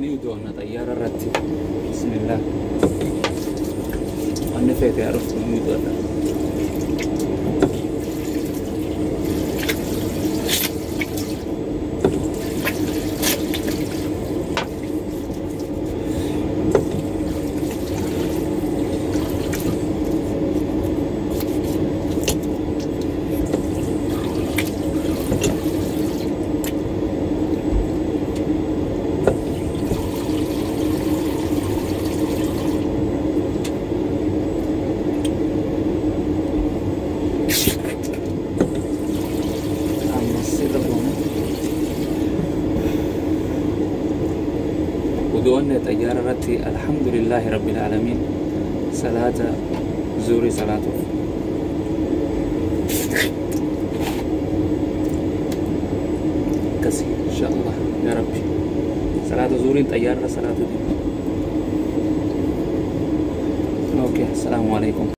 Ni udoonna xayyaara irratti. Bismillah. Wanni feete haa dhuftu, ni udoonna. Ammas irra goona. Udoonne xayyaara irratti, alhamdulillahi rabbil aalamiin, salaata zuurii salaatuuf. Akkasi, insha Allah, yaa rabbi. Salaata zuuriin xayyaara irra salaatu. Okay, assalaamu alaikum.